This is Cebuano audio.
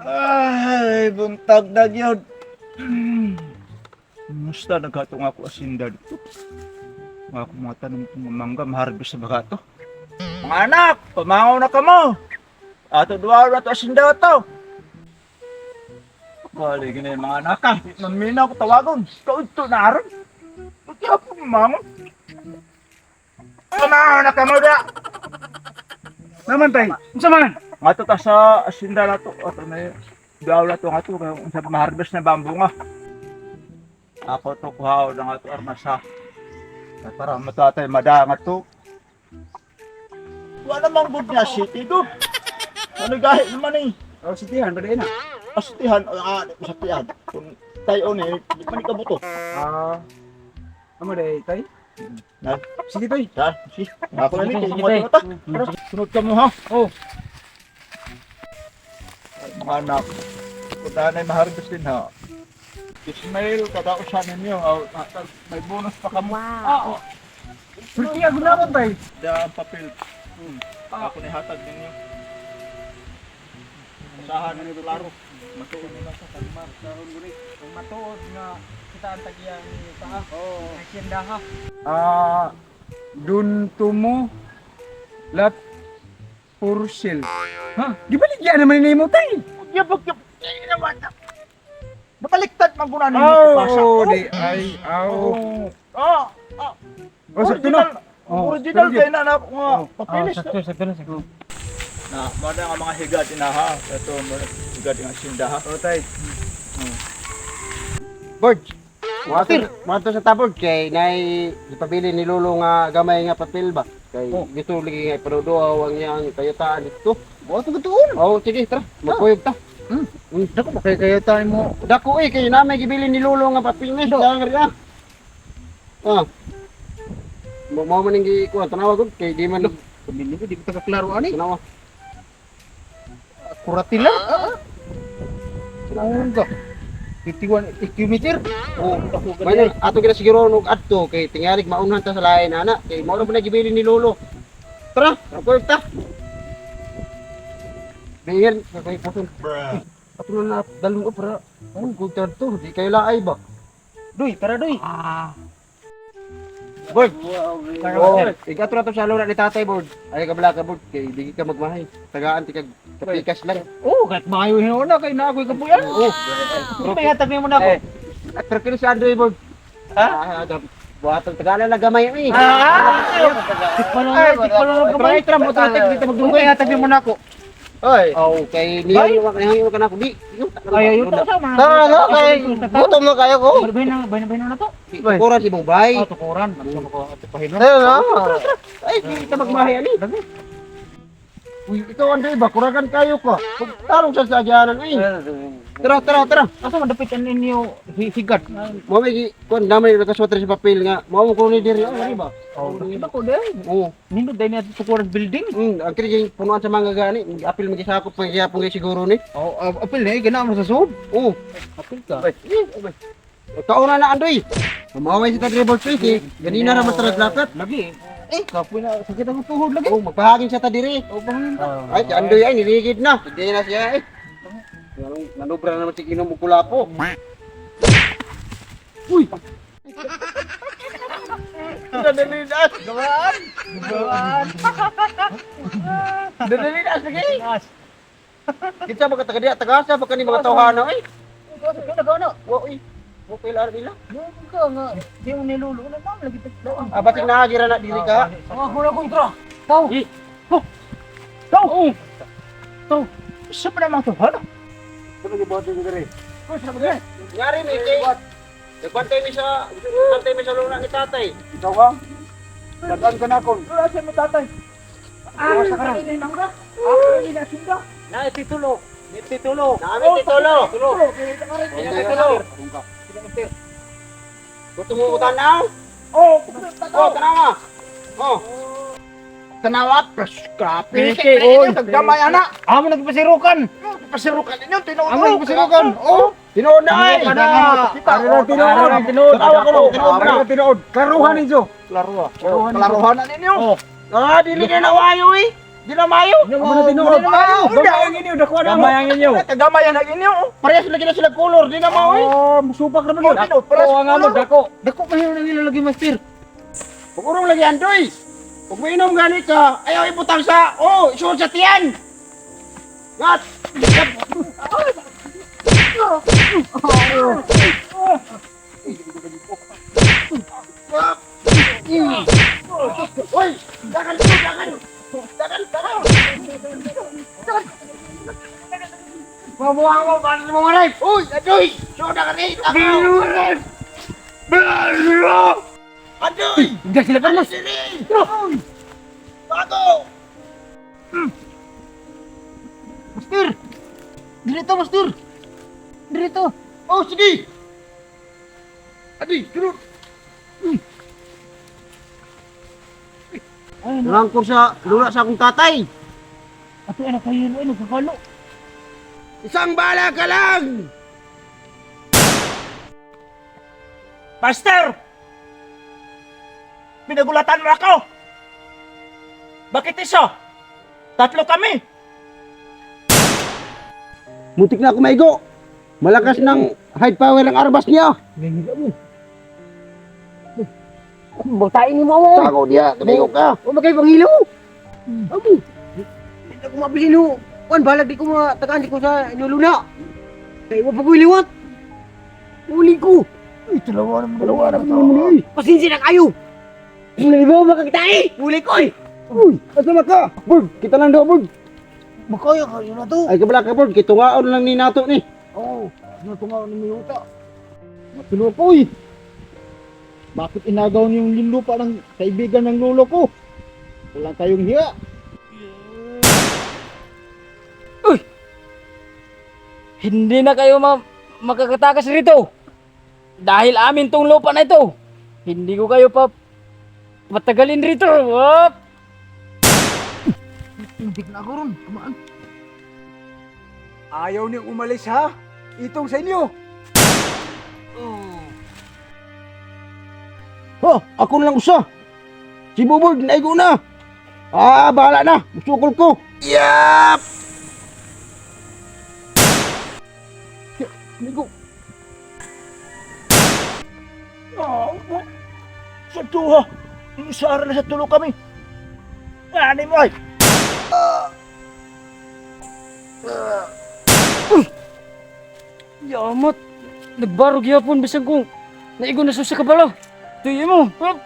Ay, buntag na gyud. Musta naghatong ako asinda dito. Mga akong mga tanong kong mangga, maharbis sa baga to. Mga anak, pamangaw na kamo. Ato duwa na to asinda to. Bali gini mga anak ka. Maminaw ko tawagon. Kaudto na aron. Kaya po pamangaw. Pamangaw na kamo da. Naman tay, unsa man? Nga to ta sa asinda na to. Ato na duwa na to nga to. Kaya sa maharbis na bambu nga. Ako to kuhaw na nga to armasa. Para matatay madanga to. Wala mang good nga city do. Ano gahit naman eh. Oh, sitihan ba na? Asitihan, ah, di ko sa tiyan. Kung tayo ni, di pa ni kabuto. Ah. Amo day tay. Na, Sige tay. ha, si, ako na Sige, nito, sige, mga tay. ta. Tara, sunod ka mo ha. Oh. Ay, mga anak, kung tayo maharbis din ha. Ismail, kada usa ninyo, ah, ah, may bonus pa kamo. Ah. Sulti ako na tay. Da ang papel. Ako ni hatag ninyo. Usahan na nito laro. Matuon nila sa kalma. Karon guri, kung matuod nga kita ang tagiyang paa. Oo. Hacienda ha. Ah, dun tumo lat pursil. Ha? Gibaligya naman ni mo tay. Yabag yab. Babaliktad man guna ninyo pasa. Oh, di ay aw. Ah, ah. Oh, sakto na. Oh, Original pero kay na na nga Oh. papilis. Sakto, sakto na, sakto. Na, mo na nga mga higad ina ha. Ito mo na higad nga sinda ha. Oh, tay. Board. Mga sa tabord kay nay ipabili ni Lolo nga gamay nga papel ba. Kay Oh. gusto lagi nga ipanuduaw ang iyang kayutaan dito. Oh, tugutuon. Oh, sige, tara. Magkuyog ta. Dako ba kay kayo tayo mo? Dako eh kay na may gibili ni Lolo nga papel ni. Dang rin ah. Ah. Mo mo man ning gikuan tanawa gud kay di man Pamili ko di ko taga-klaro ani. tanawa. Kuratila. Ah. ka. 51 kilometer. Oh, May ato gina siguro og adto kay tingalig maunhan ta sa lain ana kay mao ra man na gibili ni Lolo. Tara, magkuyog ta. Biyan, kay puson. Ato na na dalong ko para oh, good to, di kayo laay ba? Doy, tara doy. Board. Tara, Oh, sir. ikaw to sa luna ni Tatay board. Ay kabla ka board kay di ka magmahay. Tagaan ti kag kapikas lang. Oh, kahit maayo hinuon na kay na ako'y kapuyan. Oh, May hatag mo na ako. Eh, pero kini si Andre board. Ha? Ah, buhatag tagalan na gamay eh. Ah! Tikman lang, tikman lang gamay. Try, try, mo tayo dito Magdugay hatag mo na ako. Oy. Oh, kay niyo niyo ka na ako di. Ay, ayun ta sa mga. Tara na kay gutom na kayo ko. Bay na, bay na, bay na to. Tukuran si mong bay. Ah, tukuran. Magsa ko ato pahinlo. Ayun na. Ay, di ka magmahay ani. Uy, ikaw Andre ba kuragan kayo ko. Tarong sa sagyanan eh. Tara, tara, tara. Asa man dapit ang inyo higad? Mo may kuan na may nakasuot sa papel nga. Mao mo kuno ni diri oh, di ba? Oh, kita ko dai. Oo. Nindot dai niya tukuran building. Ang kini punuan sa mga gani, apil magisakop magyapon kay siguro ni. Oh, apil na gina mo sa sud. Oo. Apil ka. Ay, eh, Kauna na Andoy. Mamaway sa dribble face eh. Ganina ra man sa naglakat. Lagi. Eh, kapoy na sakit ang tuhod lagi. Oh, magpahagin siya ta diri. Oh, pangin ta. Ay, si Andoy ay niligid na. Hindi na siya eh. Nanong nanubra na naman si Ginom og kulapo. Uy! Dadalinas. Gawaan. Gawaan. Dadalinas lagi. As. Kinsa ba ka taga diya? Taga-asa ba kani mga tawhana eh? Nagawa na. Wa uy. Mo kaila nila. Mo ka nga di mo nilulo na ma'am lagi tatlo. Ah, batik na gira na diri ka. Ako na kontra. Tao. Oh. Tao. Tao. Sa pa naman to ha? Ano gibuhat ninyo diri? Ngari mi kay Nagbantay mi sa bantay mi sa luna ni tatay. Ikaw ka? Dagan ka na kon. Wala siya mo tatay. Ah, sa karon. Ini mangga. Ah, ini na sinda. Na titulo. Ni titulo. Namin titulo. Titulo. Gusto mo tanaw? Oh, Oh, tanaw. Oh. Tanawa, pres, grabe. Peke. Oy, tagdamay ana. Amo nagpasirukan. Pasirukan ninyo, tinuod. Amo nagpasirukan. Oh, Tinuod na ay. Kana. Ari na tinuod. Tinuod. Tanawa ko no, tinuod Ari na. na tinuod. Klaruhan ninyo. Klaruha. Klaruhan ninyo. Klaruhan na ninyo. Oh. Ah, dili na nawayo eh. Di na mayo. Amo na tinuod. Di na mayo. Gamay ang inyo, dako na. Gamay ang inyo. Kagamay ang inyo. Parehas lagi na sila color, di na mao eh. Ah, musupak naman Oh, yun. tinuod, parehas Dako ang amo, color. dako. Dako pa yun ang ilalagay, Master. Ug urong lagi andoy. Ug mainom gani ka, ayaw ibutang sa oh, isuod sa tiyan. Gat. Uy, dagan ko, dagan. Dagan, dagan. Mamuha mo, para sa mga knife. Uy, adoy! Suod na ka rin! Adoy! Hindi sila Carlos. Bago! Master! Dirito, Master! Dirito! Oh, sige! Adoy, sunod! Nangkor sa lula sa akong tatay. Ato anak kayo ay nagkakalo. Isang bala ka lang! Master! Pinagulatan mo ako! Bakit isa? Tatlo kami! Muntik na ako maigo. Malakas ng high power ang arbas niya. Bagtain ni mo mo. Tago niya, tumigo ka. O magkay panghilo. Amo. Di ako mabilin ho. Kuan balag di ko matagaan di ko sa inuluna. Kay wa pa ko iliwat. Uli ko. Ay, dalawa naman, dalawa naman. Pasensya na kayo. Uli mo makakita Uli ko eh. Uy, asa na ka? Bird, kita lang daw, Bird. Makaya kayo na to. Ay, kabala ka, Bird. Kitungaon lang ni nato ni. Oo. Natungaw ni Miyuta. Matulo ko eh. Bakit inagaw niyo yung lupa ng kaibigan ng lolo ko? Wala kayong hiya. Hindi na kayo makakatakas rito. Dahil amin tong lupa na ito. Hindi ko kayo pa patagalin rito. Op! Tindig na ako ron. Kumaan. Ayaw niyong umalis ha? Itong sa inyo! Oh, ako na lang usa. Si Bubord, naigo na. Ah, bahala na. Sukol ko. Yap! Naigo. Oh, sa tuha! Sara na sa tulo kami! Ano mo ay? Yamot. Nagbarog yapon bisan kung naigo na sa kabalo. Tuyo mo. Op!